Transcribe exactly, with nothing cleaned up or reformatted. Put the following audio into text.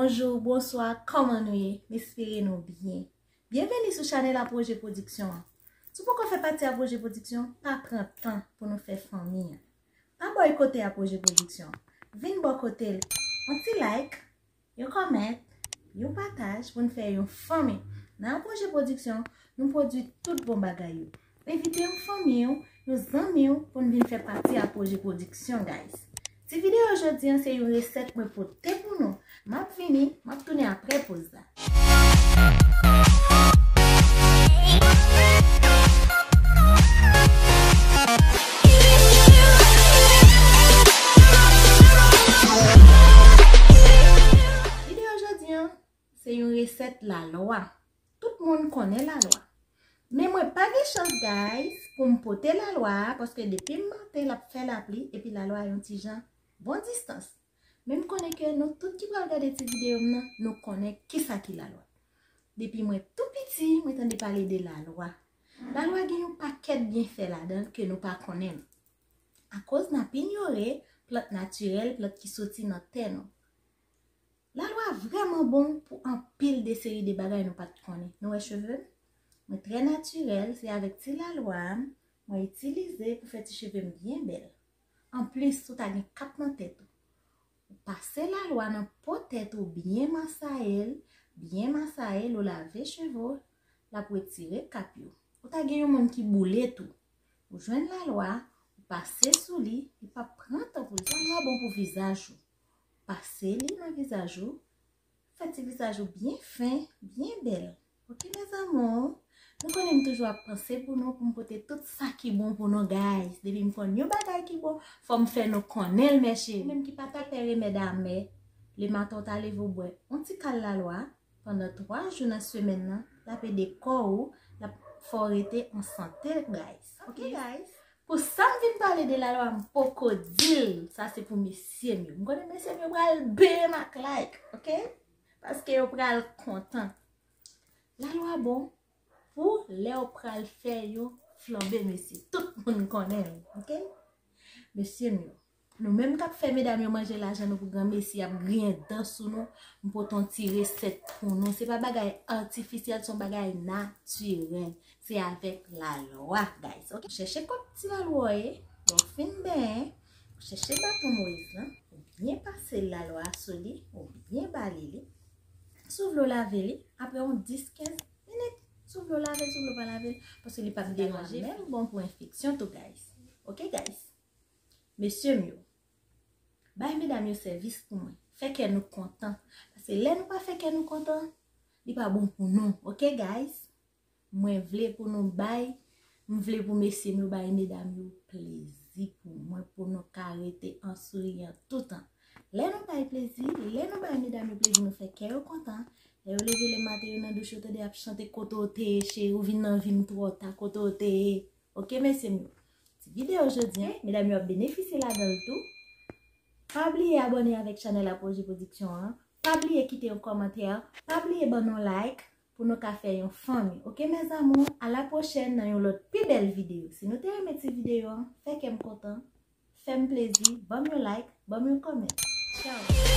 Bonjou, bonswa, kòman nou ye? M espere nou byen. Byenveni sou chanèl Apwoje Pwodiksyon an. Si w poko fè pati Apwoje Pwodiksyon, pa pran tan pou nou fè fanmi an. Pa bòykote Apwoje Pwodiksyon. Vin bò kote l. Yon ti like, yon comment, yon pataj pou n fè yon fanmi. Nan Apwoje Pwodiksyon, nou pwodui tout bon bagay yo. Envite yon fanmi w, yon zanmi w pou n vin fè pati Apwoje Pwodiksyon, guys. Ti videyo jodi an se yon resèt mwen pote pou nou. M ap vini, m ap tounen apre poz la. Videyo jodi an, se yon resèt lalwa. Tout moun konnen lalwa. Men mwen pa gen chans, guys, pou m pote lalwa a, paske depi m maten, l ap fè lapli, epi lalwa a yon ti jan bon distans. Men m konnen ke nou tout ki pral gade ti videyo m nan, nou konnen kisa ki lalwa. Depi mwen tou piti, mwen tande pale de lalwa. Lalwa gen yon pakèt byenfè ladan l ke nou pa konnen l. Akoz n ap inyore plant natirèl, plant ki soti nan tè nou. Lalwa vrèman bon pou anpil de seri de bagay nou pa t konnen. Nou wè cheve m? Mwen trè natirèl, se avèk ti lalwa a m mwen itilize pou fè ti cheve m byen bèl. Anplis, ou ta gen kap nan tèt ou. Ou pase lalwa nan po tèt ou, byen masaye l, byen masaye l, ou lave cheve w, l ap retire kap yo. Ou ta gen yon moun ki boule tou. Ou jwenn lalwa, ou pase sou li, li p ap pran tan pou l. Lalwa bon pou vizaj ou. Pase li nan vizaj ou, fè ti vizaj ou byen fen, byen bèl. Ok, mes amours? Nou konnen m toujou ap panse pou nou, pou m pote tout sa ki bon pou nou, guys. Depi m konn yon bagay ki bon, fò m fè nou konnen l, mèsi. Ou menm ki pa ta pè remèd amè, le maten w ta leve w bwè yon ti kal lalwa, pandan twa jou nan semèn nan, l ap ede kò ou, l ap fè w rete an sante, guys. Ok, guys? Pou sa m vin pale de lalwa, m poko di l. Sa se pou mesye m yo. M konnen mesye m yo pral benyen m ak like, ok? Paske yo pral kontan. Lalwa bon pou lè w pral fè yon flanbe, mesye. Tout moun konnen l, ok? Mesye m yo, nou menm k ap fè medam yo manje lajan nou pou granmesi, y ap griyen dan sou nou, m pote yon ti resèt pou nou. Se pa bagay atifisyèl, se yon bagay natirèl. Se avèk lalwa, guys, ok? Chèche kot ti lalwa w ye, lè w fin benyen, ou chèche baton Moyiz lan, ou byen pase lalwa a sou li, ou byen bale li. Sou vle w lave li, apre yon dis, kenz minit, sou vle w lave l, sou vle w pa lave l, paske li p ap deranje, menm bon pou enfeksyon tou, guys. Ok, guys? Mesye m yo, bay medam yo sèvis pou mwen. Fè kè nou kontan. Paske lè nou pa fè kè nou kontan, li pa bon pou nou. Ok, guys? Mwen vle pou nou bay, m vle pou mesye m yo bay medam yo plezi pou mwen, pou nou ka rete an souriyan toutan. Lè nou bay plezi, lè nou bay medam yo plezi, nou fè kè yo kontan. Lè yo leve le maten, yo nan douch, yo tande y ap chante kote w te ye, cheri, ou vin nan vi m twò ta, kote w te ye. Ok, mesye m yo. Ti videyo jodi an, medam yo ap benefisye ladan l tou. Pa bliye abòne avèk chanèl Apwoje Pwodiksyon an. Pa bliye kite yon kòmantè. Pa bliye ban nou like pou nou ka fè yon fanmi. Ok, mes amours, à la prochaine nan yon lòt pi bèl videyo. Si nou te renmen ti videyo an, fè kè m kontan, fè m plezi, ban m yon like, ban m yon comment. Ciao.